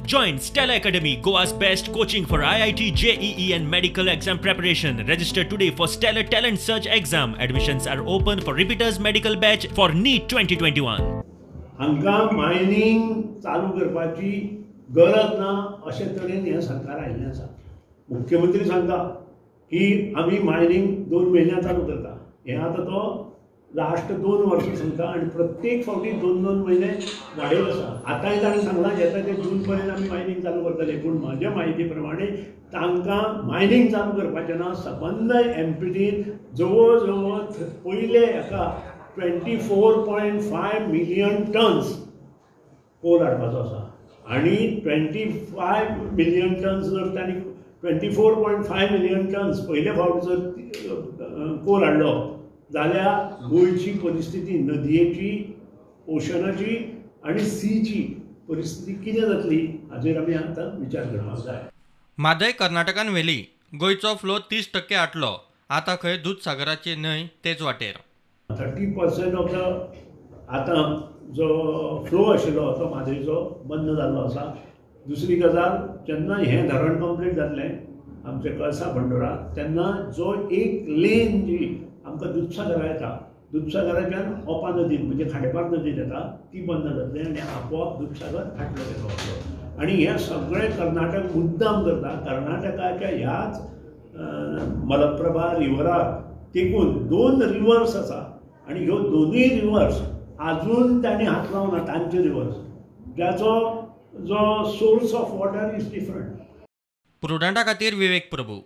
Join Stellar Academy, Goa's best coaching for IIT, JEE and medical exam preparation. Register today for Stellar Talent Search exam. Admissions are open for repeaters medical batch for NEET 2021. हांकां mining चालू करपाची गरज ना अशे तरेन हें सरकार आयिल्लें आसा. मुख्यमंत्री सांगता की आमी मायनींग 2 म्हयन्यां चालू करता. हें आतां तो लास्ट 2 वर्सां सांगता आनी प्रत्येक फावटी 2-2 म्हयने वाडयत आसा. आतांय ताणें सांगलां येता ते जून पर्यंत आमी मायनींग चालू करतले, पूण म्हाज्या म्हायती प्रमाणे तांकां मायनींग चालू करपाचें ना. सबंद एमपीटीन जवळ जवळ पयले हाका 24.5 मिलियन टन्स कोल हाडपाचो आसा आनी 25 मिलियन टन्स जर तांणी 24.5 मिलियन टन्स पयले फावट जर कोल हाडलो जाल्यार गोंयची परिस्थिती, नदयेची, ओशनाची आनी सीची परिस्थिती कितें जातली हाचेर आमी आतां विचार करपाक जाय. म्हादय कर्नाटकान व्हेली, गोंयचो फ्लो 30% आटलो, आतां खंय दूदसागराची न्हंय तेच वाटेर. 30% ऑफ the आतां जो फ्लो आशिल्लो तो म्हादयचो बंद जाल्लो आसा. दुसरी गजाल, जेन्ना हें धरण कंप्लीट जातलें आमचें कळसा भंडोरा, तेन्ना जो एक लेन जी आमकां दुदसागरा येता, दुदसागराच्यान ओपा नदीन म्हणजे खांडेपार नदीन येता, ती बंद जातली आनी आपोआप दुदसागर फाटलो गेलो वतलो. आनी हें सगळें कर्नाटक मुद्दाम करता. कर्नाटकाच्या ह्याच मलप्रभा रिवराक तेकून 2 रिवर्स आसा आनी ह्यो दोनूय रिवर्स आजून तांणी हात लावना तांचे रिवर्स, ज्याचो जो source of water is different. प्रुडंटा खातीर विवेक प्रभू.